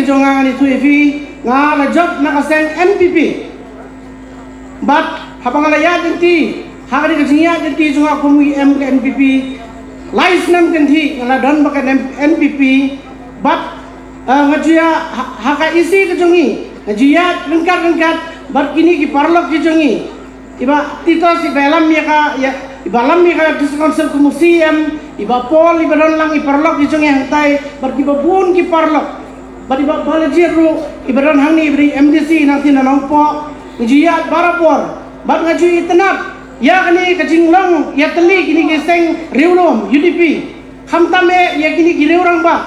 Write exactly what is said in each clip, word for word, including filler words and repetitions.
jong nga ngan ïathuh ïa phi, nga la jop na ka seng N P P. Bad haba nga la ïaid lynti, ha kane ka jingïaid lynti jong nga kum u E M ka N P P, lai snem kynthih nga la don bad ka N P P. Bad, eh, nga ju ïa ha, ha ka E C ka jong ngi, nga ju ïaid ryngkat ryngkat bad kine ki paralok ki jong ngi. I Bah Titos iba lam ïa ka, ïa, iba lam ïa ka District Council kum u C E M, i Bah Paul iba don lang, i paralok ki jong ngi hangtai, bad kiba bun ki paralok. Bad i Bah Balajied ruh iba don hangne, iba dei M D C nangtei na Nongpoh. Nga ju ïaid barabor bad nga ju itynnad ïa kane ka jinglong ïatylli kine ki seng riewlum U D P. Khamtam eh ïa kine ki riew rangbah.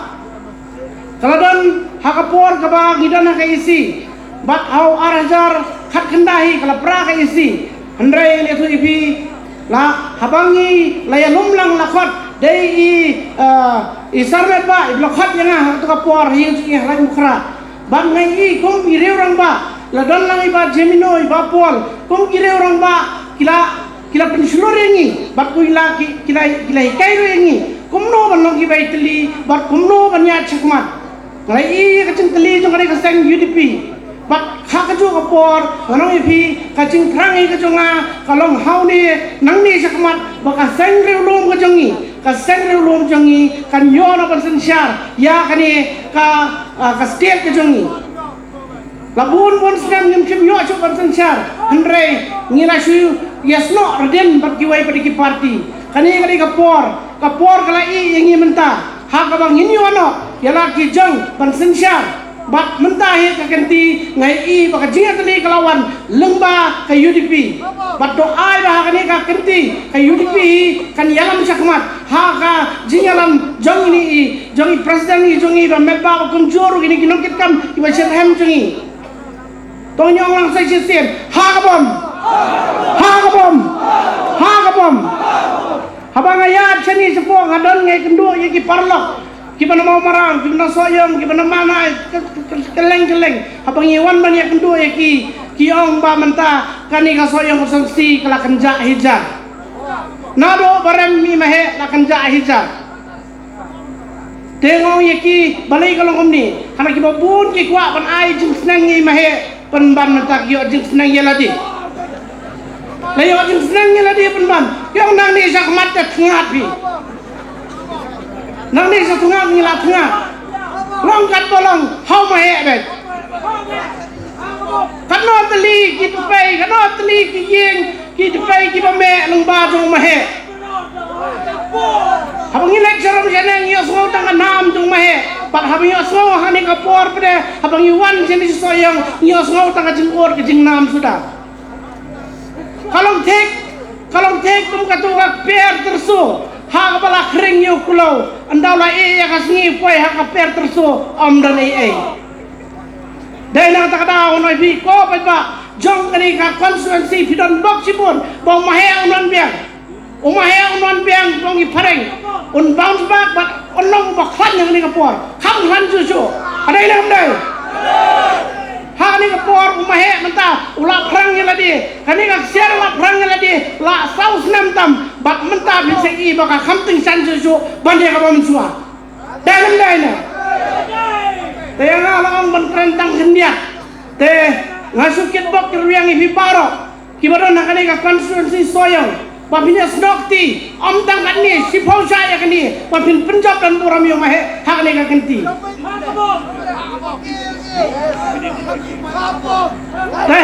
Ka la don ha ka por kaba ngi don ha ka E C, bad ha u ar hajar khatkhyndai hi ka la pra ka E C. Hynrei ngan ïathuh ïa phi, la haba ngi la ïalum lang la khot, dei i, eh, i Sarmet Bah iba la khot ïa nga ha kato ka por, hi ngi ha Laitumkhrah. Bad nga i kum ki riew rangbah, la don lang i Bah Jemino, i Bah Paul, kum ki riew rangbah ki la ki la pynshlur ïa ngi, bad ki la, ki, ki la, ki la hikai ruh ïa ngi kumno ban long kiba ïatylli bad kumno ban ïaid shakhmat. Nga la ïohi ïa ka jingtylli jong kane ka seng U D P. Bad ha kajuh ka por ngan ong ïa phi, ka jingthrang ïa ka jong nga ka long ha une, nangne shakhmat ba ka seng riewlum ka jong ngi, ka seng riewlum jong ngi kan ïoh noh ban synshar ïa kane ka, ah, ka state ka jong ngi. La bun bun snem ngim shym ïoh shuh ban synshar, hynrei ngi la shu ïasnoh ridin bad kiwei pat ki party. Kane ka dei ka por, ka por ka la ïeh ïa ngi mynta, ha kaba ngin ïoh noh ïa la ki jong ban synshar. Bad mynta hi ka kynti nga ïohi ba ka jingïatylli ka la wan lyngba ka U D P. Bad to ai ba ha kane ka kynti ka U D P hi kan ïalam shakhmat ha ka jingïalam jong ine i, jong i president i jong i, ba met ba, ba kumjuh ruh kine ki nongkitkam kiba shitrhem jong i. To ngi ong lang sa shisien, ha ka bom, ha ka bom, ha ka bom. Haba nga ïaid shane shapoh nga don nga ïakynduh ïa ki paralok kiba na Mawmarang, kiba na Sohiong, kiba na Manai, kylleng kylleng. Haba ngi wan ban ïakynduh ïa ki, ki ong ba mynta kane ka Sohiong constituency ka la kynjah hi jar. Naduh ba rem i Maheh la kynjah hi jar. Te nga ong ïa ki, balei ka long kumne? Hana kiba bun ki kwah ban ai jingsneng ïa i Maheh pynban, mynta ki ïoh jingsneng ïa lade. La ïoh jingsneng ïa lade pynban. Ki ong nangne shakhmat te thngat phi. Nangne sha thngat ngi la thngat. Long katba long ha u Maheh beit. Katno tylli ki tpei, katno tylli ki ïing ki tpei kiba meh lyngba jong u Maheh. Haba ngi leit sharum shane ngi ïohsngew tang ka nam jong u Maheh. Bad haba ngi ïohsngew ha kane ka por pat, haba ngi wan shane sha Sohiong ngi ïohsngew tang ka jingud ka jingnam suda. Ka long thik, ka long thik kum kato ka kper tyrso ha kaba la khring ïa u kloi. Ynda u la ïeh ïa ka sngi poi ha ka kper tyrso ym don ei ei. Dei na kata ka daw ngan ong ïa phi ko paidbah jong kane ka constituency, phi don bok shibun ba u Maheh un wan biang. U Maheh un wan biang, u nongpynim phareng, un bounce back bad un long uba khlaiñ ha kane ka por. Kham khlaiñ shuh shuh. Ka dei ne ym dei? Ha kane ka por u Maheh mynta u la phrang ïa lade. Kane ka ksiar u la phrang ïa lade la saw snem tam, bad mynta phin sa ïohi ba ka kham tyngshaiñ shuh shuh ban ïa kaba mynshuwa. Dei ne ym dei ne? Te ïa nga la ong ban kren tang khyndiat. Te nga shu kitbok kitrwiang ïa phi baroh kiba don ha kane ka constituency Sohiong, ba phin ïasnoh kti, ym tang katne, shiphew shai ïa kane, ba phin pynjop don burom ïa u Maheh ha kane ka kynti. Te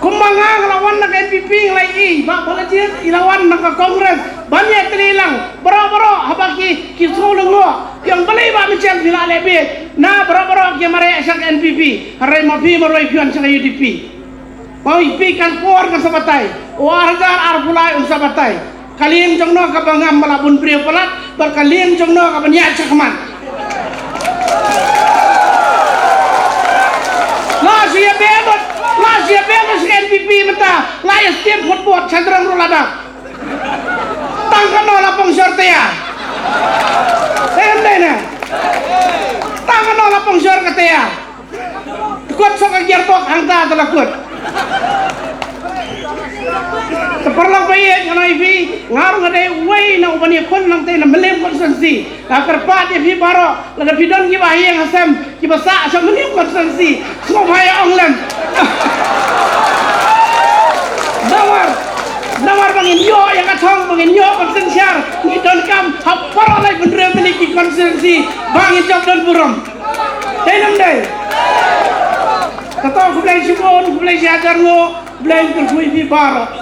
kumba nga, nga la wan na ka N P P, nga la ïohi ba Bah Balajied i la wan na ka Congress ban ïatylli lang. Baroh baroh haba ki, ki sngew lyngngoh, ki ong balei Bah Michel phi la leh bieit. Na baroh baroh ki mareh sha ka N P P, hynrei ma phi marwei phi wan sha ka U D P. Ba ïa phi ka por kan sa batai, u ar hajar arphew lai un sa batai. Ka lieng jong no kaba ngam ba la bun briew palat, bad ka lieng jong no kaba ïaid shakhmat. La shu ïa beh bad, la shu ïa beh bad sha ka N P P mynta, la ïa stem phot bot sha jrong ruh la dap. Tang katno la pang shor te ïa. Dei ne ym dei ne? Tang katno la pang shor ka te ïa. Kut sa ka gearbox hangta te la kut. Te paralok ba ïeit, ngan ong ïa phi, Nga ruh nga dei uwei na uban ïakhun nangta na Mylliem constituency. Nga kyrpad ïa phi baroh, lada phi don kiba ha ïing ha sem kiba sah sha Mylliem constituency, sngewbha ïa ong lem. Namar, namar ba ngin ïoh ïa ka thong, ba ngin ïoh ban synshar, ngi donkam ha baroh lai hynriew tylli ki constituency ba ngin jop don burom. Dei ne ym dei? Kato, khublei shibun, khublei shihajar nguh, khublei kyrkhu ïa phi baroh.